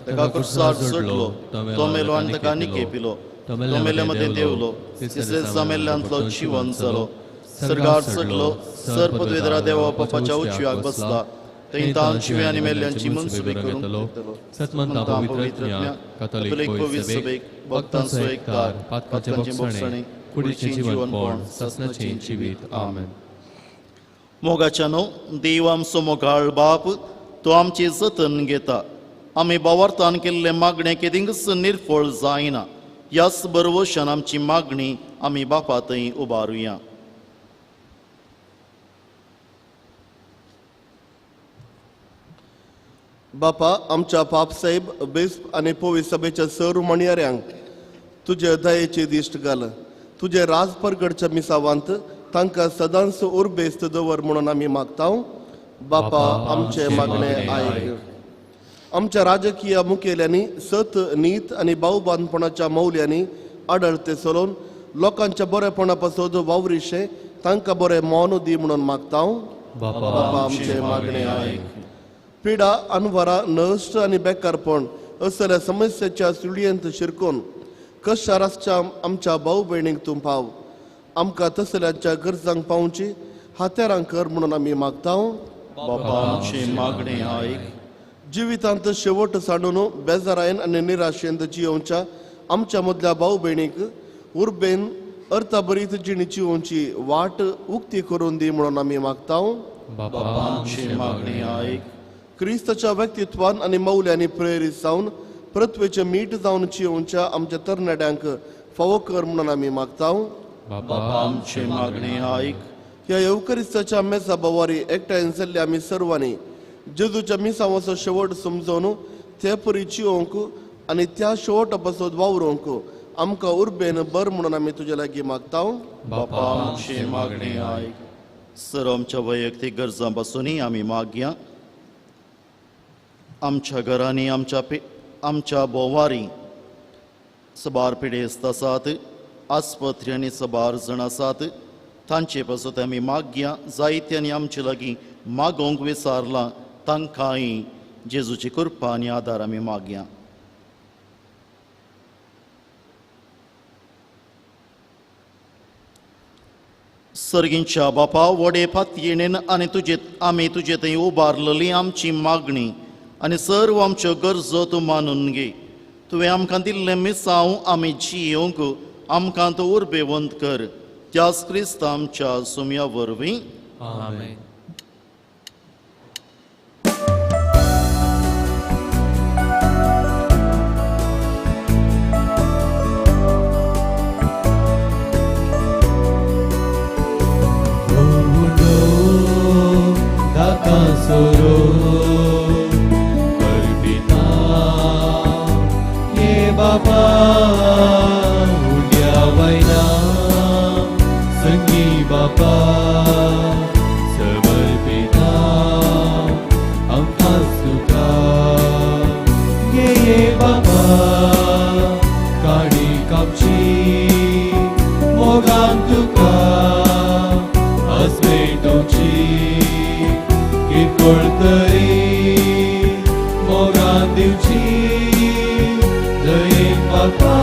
ताका कुर्सार चडलो तो मेलो आनी ताका निके पिलो तो मेल्या मदें देवलो तिसरे जमेल्ल्यांतलो जिवन जालो सर्गार चडलो सर पदवेदरा देवा बापाच्या उजव्याक बसला थंय तावन जिव्या आनी मेल्ल्यांची मनसुबी करूंक येतलो. सतमंता पवित्र कातोलीक पवित्र सभेक भक्तांचो एकदार पातकांचें भोगसणें कुडीचें जिवनपण सासणाचें जिवीत. आमेन. मोगाच्यानो देव आमचो मोगाळ बाप तो आमचें जतन घेता. आमी भावार्थान केल्लें मागणें केदींच निर्फळ जायना. ह्याच बरवशान आमची मागणी आमी बापा थंय उबारुया. बापा आमच्या पापसाहेब बेस्प आनी पोवी सभेच्या सर म्हणयाऱ्यांक तुजे दयेची दिश्ट घाल. तुजे राज परगडच्या मिसावांत तांकां सदांच उर्बेस्त दवर म्हणून आमी मागता. बापा आमचे मागणे आयक. आमच्या राजकीय मुखेल्यांनी सत नीत आनी भावबांदपणाच्या मौल्यांनी आडळते चलोवन लोकांच्या बरेपणा पासत वावरिशे तांकां बरें मौन दी म्हणून मागता. बापा आमचे मागणे आयक. पिडा अनवरा नश्ट आनी बेकारपण असल्या समस्याच्या सुळयेंत शिरकून कश्टार आसच्या आमच्या भाव भयणींक तूं पाव. आमकां तसल्यांच्या गरजांक पावची हातेरां कर म्हणून आमी मागता. बापा आमचे मागणे आयक. जिवितांत शेवट सांडून बेजारायन आनी निराशेंत जियोवच्या आमच्या मदल्या भाव भयणीक उर्बेन अर्थाभरीत जिणी जियोवची वाट उक्ती करून दी म्हणून आमी मागता. बापा आमचे मागणे आयक. क्रिस्ताच्या व्यक्तित्वान आनी मौल्यांनी प्रेरीत जावन पृथ्वेचे मीठ जावन जियोवच्या आमच्या तरणाट्यांक फावो कर म्हणून आमी मागता. बापा आमचे मागणे आयक. ह्या येवकरिस्ताच्या मेजा बवारी एकठांय जाल्ले आमी सर्वांनी जेजूच्या मिसावाचो शेवट समजून ते परी जियोवंक आनी त्या शेवटा पासत वावरूंक आमकां उर्बेन बर म्हणून आमी तुजे लागीं मागता. बापा आमचे मागणे आयक. सर आमच्या वैयक्तीक गरजां पासूनय आमी मागया. आमच्या घरांनी आमच्या भोंवारी सबार पिडेस्त आसात, आस्पत्र्यांनी सबार जाण आसात, तांचे पासत आमी मागया. जायत्यांनी आमचे लागीं मागोवंक विसारलां तांकांय जेजूची कृपा आनी आदार आमी मागया. सर्गींच्या बापा वडे फातयेणेन आनी तुजे आमी तुजे थंय उबारलेली आमची मागणी आनी सर्व आमच्यो गरजो तूं मानून घे. तुवें आमकां दिल्लें मिसांव आमी जियोवंक आमकां तूं उर्बेवंत कर. त्याच क्रिस्ता आमच्या सुम्या वरवीं. आमेन. बाबा उड्या वयना संगी बाबा समर्पिता आमकां तुका गे ये बाबा काणी कामची मोगान तुका आसमेटोवची किरकोळ तरी मोगान दिवची बापा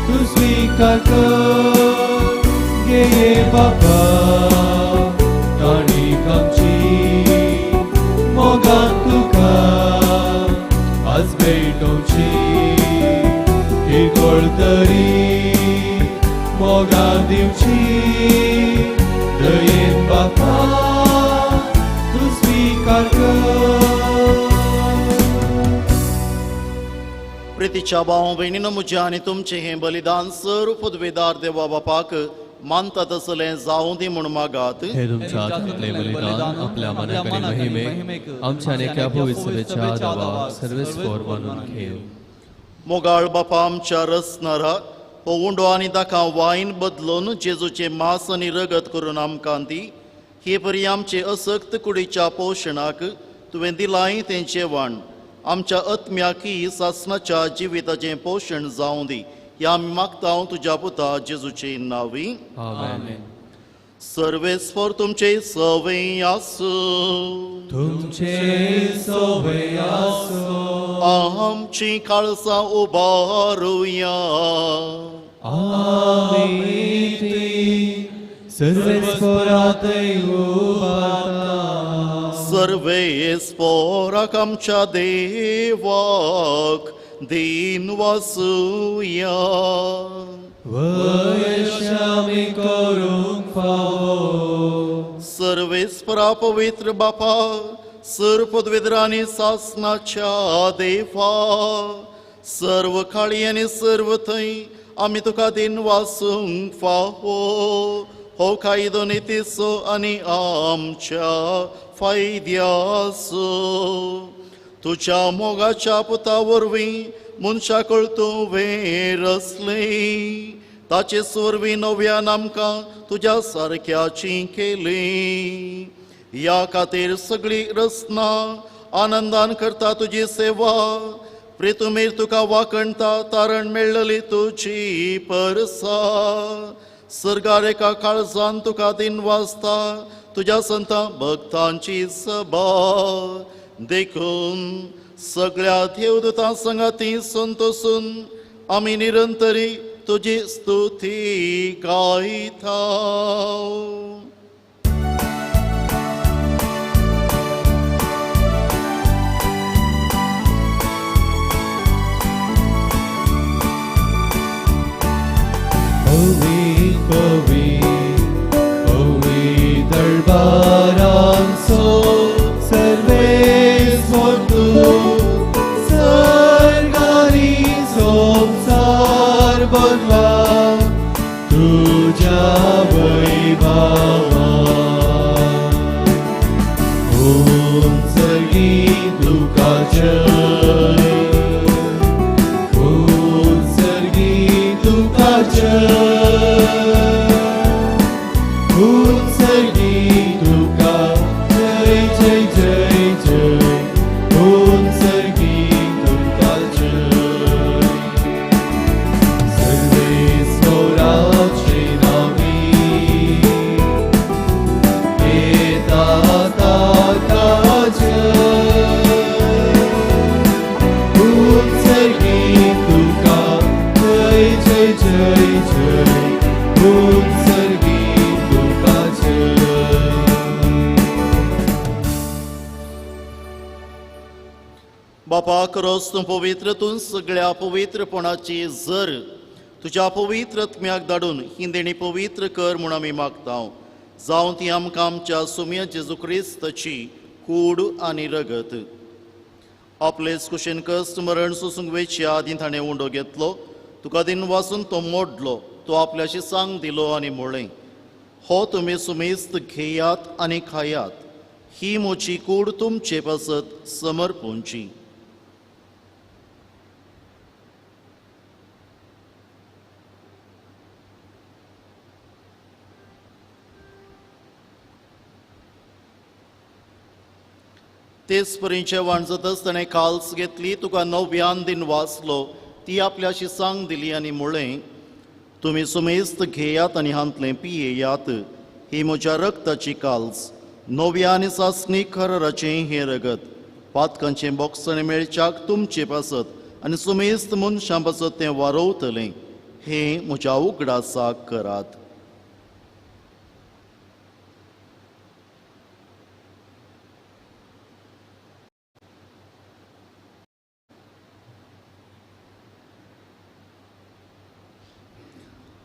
तूं स्विकार कर गे बापा काणी आमची मोगान तुका आज भेटोवची किरकोळ तरी मोगान दिवची दयेन बापा तूं स्विकार कर. प्रितीच्या भाव भयणीनो म्हजें आनी तुमचें हें बलिदान सर पदवेदार देवा बापाक मानता तसलें जावं दी म्हूण मागात. हे तुमच्या हातांतलें बलिदान आपल्या मनाक आनी महिमेक आमच्या आनी एका पवित्र सभेच्या आदावाक सर्वेस्पोर मानून घेव. मोगाळ बापा आमच्या रसणारा हो उंडो आनी दाका वायन बदलून जेजूचें मांस आनी रगत करून आमकां दी. हे परी आमचे असक्त कुडीच्या पोशणाक तुवें दिलाय तें जेवण आमच्या आत्म्याकय सासणाच्या जिविताचें पोशण जावं दी. ह्या आमी मागता तुज्या पुता जेजूचे नांवी. आमेन. सर्वेस्पोर तुमचे सवे आसूं. तुमचे सवे आसूं. आमची काळसां उबारुया. आमी ती सर्वेस्पोरातय उबारता. सर्वेस्पोराक आमच्या देवाक दीन वासुया. वयशामी करूंक फावो. सर्वेस्परा पवित्र बापा सर पदवेद्रांनी सासनाच्या देवा सर्व काळी आनी सर्व थंय आमी तुका दिन वासूंक फावो. हो कायदो नितीचो आनी आमच्या फायद्याचो. तुज्या मोगाच्या पुता वरवीं मनशाकळ तुवें रचलें ताचे वरवीं नव्यान आमकां तुज्या सारक्याची केली. ह्या खातीर सगळी रचना आनंदान करता तुजी सेवा. प्रितुमेर तुका वाकणता तारण मेळ्ळली तुजी परसा. सर्गार एका काळजान तुका दिन वाजता तुज्या संतां भक्तांची सभा. देखून सगळ्या देवदूतां संगाती संतोसून आमी निरंतरी तुजी स्तुती गायता. पवी पवी पवी दरबारांचो सर्वेस्पोर तूं सर्गानी संवसार बदला तुज्या वैभवान. उत्सर्गी तुका जय, उत्सर्गी तुका जय, उत्सर्गी तुका जय जय जय जय, उत्सर्गी तुका जय. सर्वेस्पोराचे नावी येता ताका जय, उत्सर्गी तुका जय जय जय जय, उत्सर्गी तुका जय. बापा क्रोस तूं पवित्र तूं सगळ्या पवित्रपणाची जर तुज्या पवित्र आत्म्याक धाडून ही देणी पवित्र कर म्हूण आमी मागता. जावं ती आमकां आमच्या सुम्या जेजू क्रिस्ताची कूड आनी रगत. आपलेच कुशीन कश्ट मरण सोसूंक वेचे आदीं ताणें उंडो घेतलो तुका दिन वासून तो मोडलो तो आपल्याशी सांग दिलो आनी म्हळें हो तुमी सुमेस्त घेयात आनी खायात ही म्हजी कूड तुमचे पासत समर्पूंची. तेच परी जेवण जातच ताणें काल्स घेतली तुका नव्यान दिन वाचलो ती आपल्याशी सांग दिली आनी म्हळें तुमी सुमेस्त घेयात आनी हांतलें पियेयात ही म्हज्या रक्ताची काल्स नव्या आनी सासणी खरराचें हें रगत पातकांचें बोगसणें मेळच्याक तुमचे पासत आनी सुमेस्त मनशां पासत तें वारोवतलें. हें म्हज्या उगडासाक करात.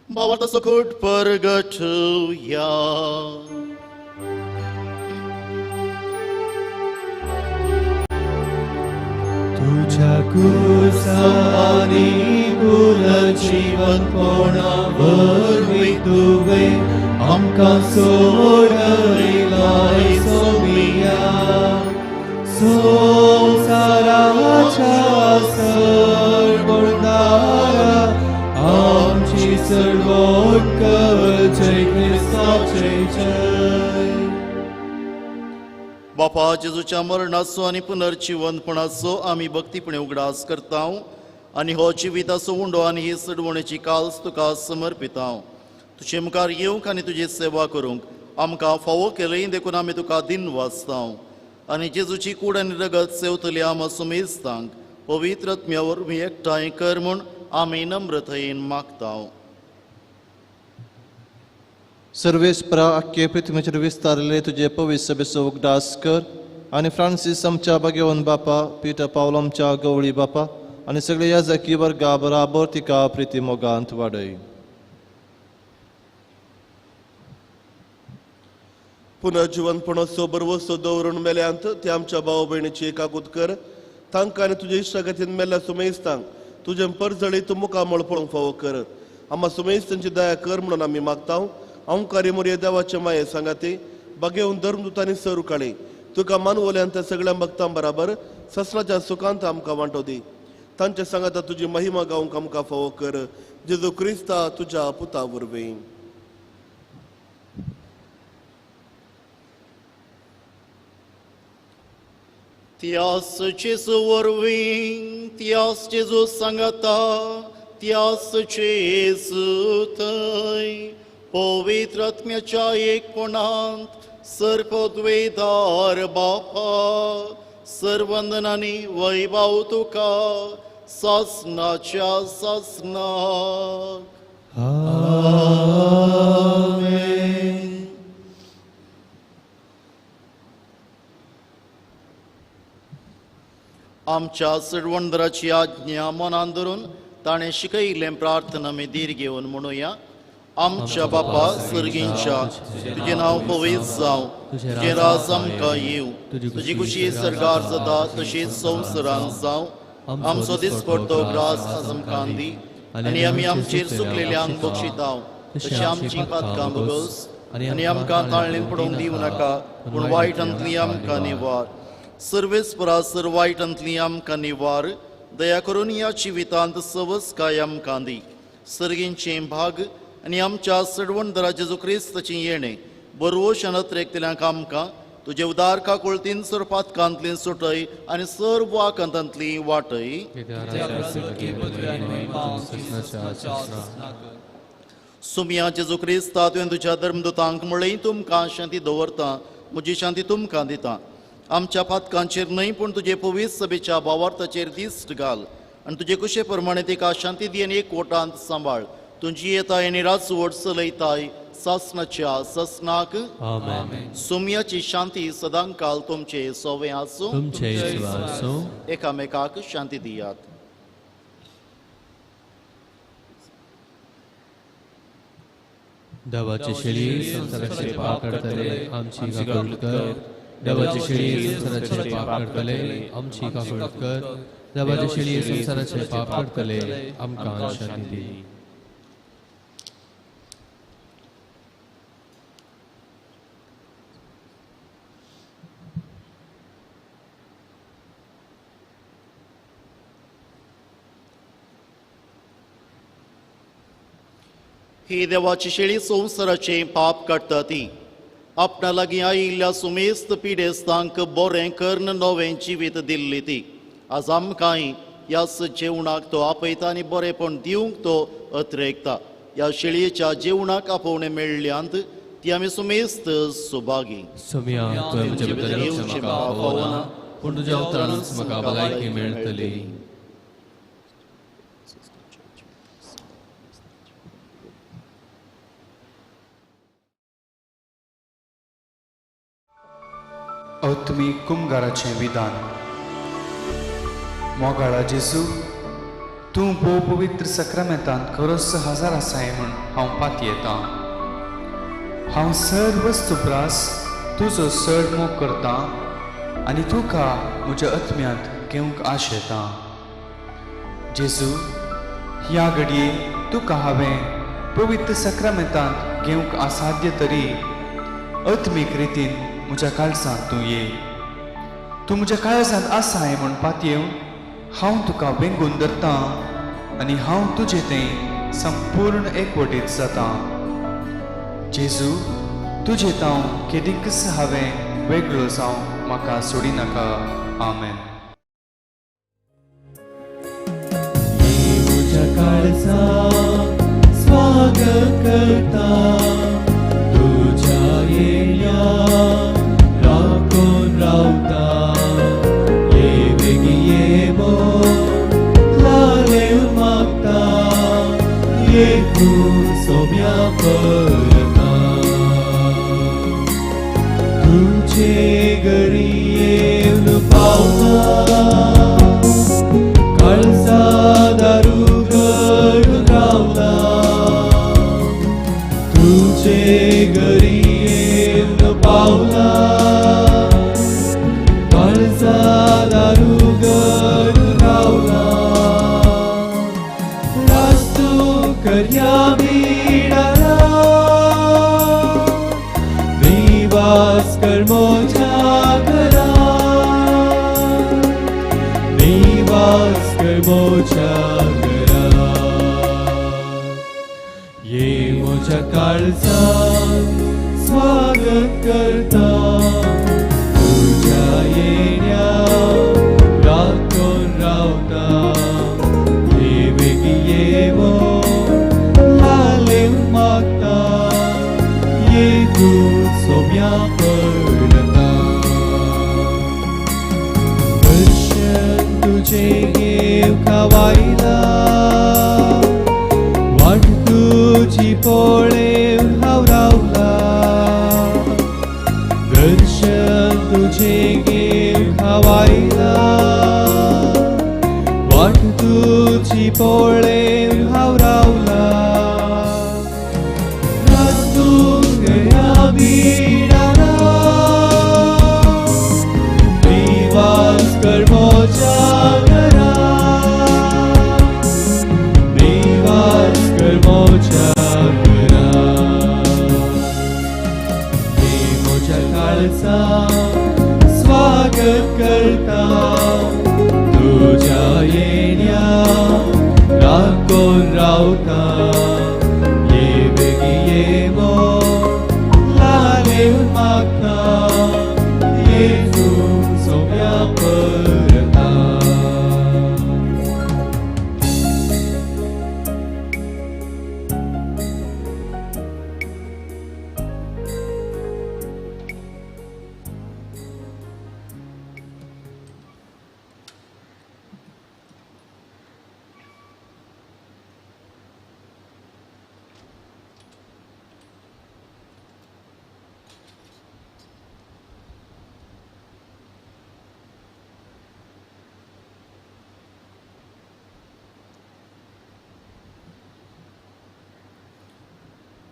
भावार्थ सुखूट परगटुया. तुझ्या कुसानी पुनर्जीवनपणा वरवीं तुवें आमकां सोडयलाय सोमिया. संवसाराच्या सरबंदारा आमची चळवण कर, जय क्रिस्ताचे जय. बापा, जेजूच्या मरणाचो आनी पुनर्जिवंतपणाचो आमी भक्तीपणे उगडास करता आनी हो जिविताचो उंडो आनी ही चडवणेची काल्स तुका समर्पिता. तुजे मुखार येवंक आनी तुजी सेवा करूंक आमकां फावो केली देखून आमी तुका दिन वाचता आनी जेजूची कूड आनी रगत सेवतली आमा सुमेस्तांक पवित्र आत्म्या वरवीं एकठांय कर म्हूण आमी नम्रतायेन मागता. सर्वेस्परा, आख्खे पृथ्वीचेर विस्तारले तुजे पवित्र सभेचो उगडास कर आनी फ्रांसीस आमच्या भाग्यवंत बापा, पिटर पावल आमच्या गवळी बापा आनी सगळे याजकी वर्गा बराबर तिका प्रिती मोगांत वाडय. पुनर्जिवनपणाचो बरवसो दवरून मेल्यांत ते आमच्या भाव भयणीची एकाकूत कर. तांकां आनी तुजे इश्टागतीन मेल्ल्या सुमेस्तांक तुजें परजळीत मुखामळ पळोवंक फावो कर. आमा सुमेस्तांची दया कर म्हणून आमी मागता. अंकारी मोरये देवाचे माये सांगाती बागेवन धर्मदूतांनी सरू काळी तुका मानवल्यान त्या सगळ्या भक्तां बराबर ससनाच्या सुखांत आमकां वांटो दी. तांचे सांगाता तुजी महिमा गावंक आमकां फावो कर, जेजू क्रिस्ता तुज्या पुता वरवीं. त्यास जेजू वरवीं, त्यास जेजू सांगाता, त्यास जेजू थंय पवित्र आत्म्याच्या एकपणांत सर्वद्वेदार बापा, सर्वंदनानी वैभव तुका सासनाच्या सासनाक. आमेन. आमच्या चडवणदाराची आज्ञा मनान धरून ताणें शिकयिल्लें प्रार्थना आमी धीर घेवन म्हणुया. आमच्या बापा सर्गींच्या, तुजें नांव पवित्र जावं, तुजें राज आमकां येवं, तुजी खुशी सरकार जाता तशीच संवसारांत जावं. आमचो दिसपडतो ग्रास आज आमकां दी आनी आमी आमचेर चुकलेल्यांक बक्षिताव तशी आमची पातकां बगस आनी आमकां ताळणेन पडोवंक दिवं नाका, पूण वायटांतली आमकां निवार. सर्वेस्परा सर वायटांतली आमकां निवार. दया करून ह्या जिवितांत सवसकाय आमकां दी. सर्गींचें भाग आनी आमच्या सडवणदारा जेजू क्रिस्ताचें येणें बरवश अनत्रेकतल्यांक आमकां तुजे उदार काकुळतीन सरपातकांतली सुटय आनी सर्व आकांतांतली वाटय. सुमया जेजू क्रिस्ता, तुवें तुज्या धर्मदूतांक म्हळें, तुमकां शांती दवरता, म्हजी शांती तुमकां दिता. आमच्या पातकांचेर न्हय पूण तुजे पवित्र सभेच्या भावार्थाचेर दिश्ट घाल आनी तुजे कुशे प्रमाणे तिका शांती दी आनी एकवटांत सांबाळ. तुजी येताय आनी राजवट चलयताय सासनाच्या सासनाक. आमेन. सुमयाची शांती सदांकाल तुमचे सोवे आसूं. तुमचे आसूं. एकामेकाक शांती दियात. देवाची शेळी संवसाराचे पाप काडटले आमची काकूळ कर. देवाची शेळी संवसाराचे पाप काडटले आमची काकूळ कर. देवाची शेळी संवसाराचे पाप काडटले आमकां शांती दी. ही देवाची शेळी संवसाराचें पाप काडटा ती आपणा लागीं आयिल्ल्या सुमेस्त पिडेस्तांक बरें कर्ण नवें जिवीत दिल्ली ती आज आमकांय ह्या जेवणाक तो आपयता आनी बरेंपण दिवंक तो अत्रेकता. ह्या शेळयेच्या जेवणाक आपोवणें मेळ्ळ्यांत ती आमी सुमेस्त सुभागी. सुमया, तुवें म्हजे बद्दल येवचें म्हाका फावना, पूण तुज्या उतरानच म्हाका भलायकी मेळटली. आत्मीक कुमगाराचें विधान. मोगाळा जेजू, तूं भोव पवित्र सक्रामेंतांत खरोच हजार आसाय म्हूण हांव पातयेतां. हांव सर्वस्तु ब्रास तुजो चड मोग करतां आनी तुका म्हज्या आत्म्यांत घेवंक आशेतां. जेजू, ह्या घडये तुका हांवें पवित्र सक्रमेंतांत घेवंक असाध्य तरी आत्मीक रितीन म्हज्या काळजांत तूं ये. तूं म्हज्या काळजांत आसाय म्हूण पातयेवन हांव तुका वेंगून धरतां आनी हांव तुजे तें संपूर्ण एकवटीत जातां. जेजू, तुजे तांव केदीकच हांवें वेगळो जावं म्हाका सोडिनाका. आमेन. स्वागत करता तुझ्या येण्या राखून रावता. ये बेगी ये मो लालेव मागता, ये तूं सोम्या परता. तुझे घरी येवन पावता, काळजा दारू घडून रावता. तुझे घरी येवन पावला, काळजा दारू घडून रावला. रास्तू करया बिडारा, निवास कर मोजा घरा, निवास कर मोजा घरा. ये मोजा काळजा स्वागत करता, तुझ्या येण्या राखून रावता. ये बेगी ये मो लालेव मागता, ये तूं सोम्या पडता. दर्शन तुझे घेवंक आयला, वाट तुजी पळेवन हांव रावला. दर्शन तुझे घेवंक आयला, वाट तुजी पळेवन हांव रावला. रातूंगया बिडारा, निवास कर मोजा घरा, निवास कर मोजा घरा. ये मोजा काळजा स्वागत करता, तुझ्या येण्या राखून रावता. ये बेगी ये मो लालेव मागता, ये तूं सोम्या परता.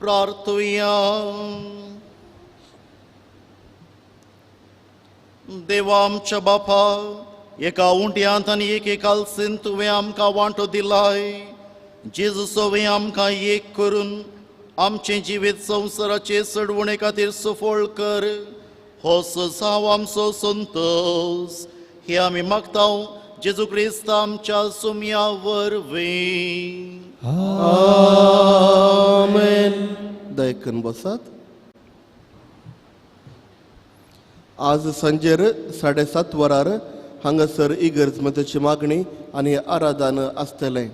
प्रार्थुया. देवा आमच्या बापा, एका उंट्यांत आनी एके कालसीन तुवें आमकां वांटो दिलाय. जेजू सवें आमकां एक करून आमचें जिवीत संवसाराचे चडवणे खातीर सफळ कर. हो सजाव आमचो संतोस हे आमी मागता जेजू क्रिस्त आमच्या सुम्या वरवीं. आमेन. दयकन बसात. आज सांजेर 7:30 वरार हांगासर इगर्ज मदची मागणी आनी आराधन आसतलें.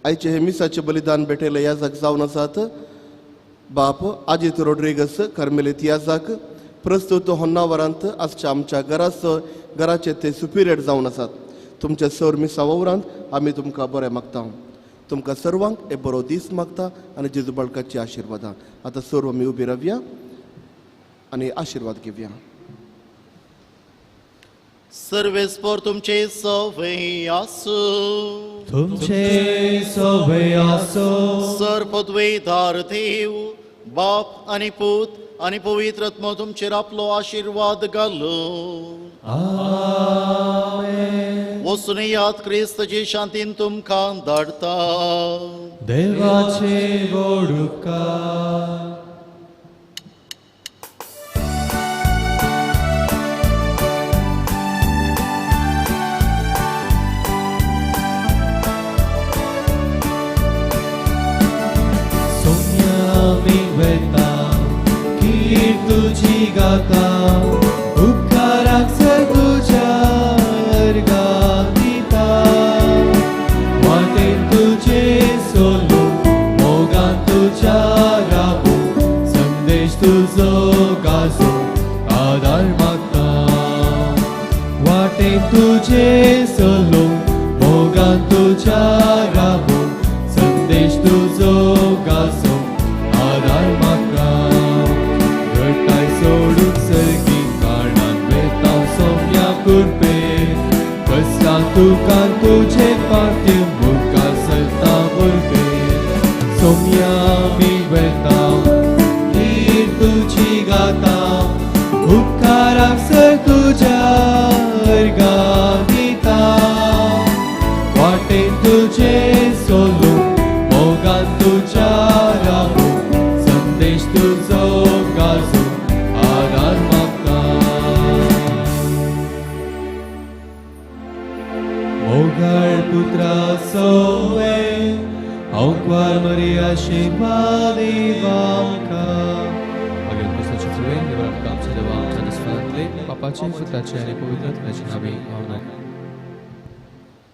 आयचे हे मिसाचें बलिदान भेटयले याजाक जावन आसात बाप आजित रोड्रिगस कार्मेलीत याजाक. प्रस्तुत होन्नावरांत आजच्या आमच्या घराचो घराचे ते सुपिरियर जावन आसात. तुमच्या सर मिसा वावरांत आमी तुमकां बरें मागता. तुमकां सर्वांक एक बरो दीस मागता आनी जेजू बाळकाची आशिर्वादां. आतां सर्व आमी उबी रावया आनी आशिर्वाद घेवया. सर्वेस्पर तुमचे सवे आसूं, तुमचे सवे आसूं. सर पदवेदार देव बाप आनी पूत आनी पवित्र आत्मो तुमचेर आपलो आशिर्वाद घालूं. वचून याद क्रिस्ताची शांतीन तुमकां धाडटा. देवाचे व्हड उपकार. सोम्या आमी वता कीर तुजी गाता उपकाराक सर तुज्या अर्गां दिता वाटेन तुजे सोलू मोगान तुज्या रावू संदेश तुजो गाजो आदार मागता वाटेन तुजे सोलू मोगान तुज्या रावू संदेश तुजो गाजो आदार म्हाका. घटाय सोडून सर्गी कारणान वेता सोम्या कुरपे बसला तुका तुजे पाट्य मुखार सरता भुरगे सोम्या आमी वेता कीर तुजी गाता उपकाराक सर तुज्या अर्गां दिता वाटेन तुजे सोलू मोगान तुज्या रावू संदेश तुजो गाजो आदार म्हाका. मोगाळ पुत्रा सोवे हांव क्वार मरिया आशिर्वाद मागीर क्रिस्ताचे कृपेन देव आमकां आमच्या देवा आमच्या दस्तांतले पापाचे पुताचे आनी पवित्र आत्म्याचे नांवे आमेन.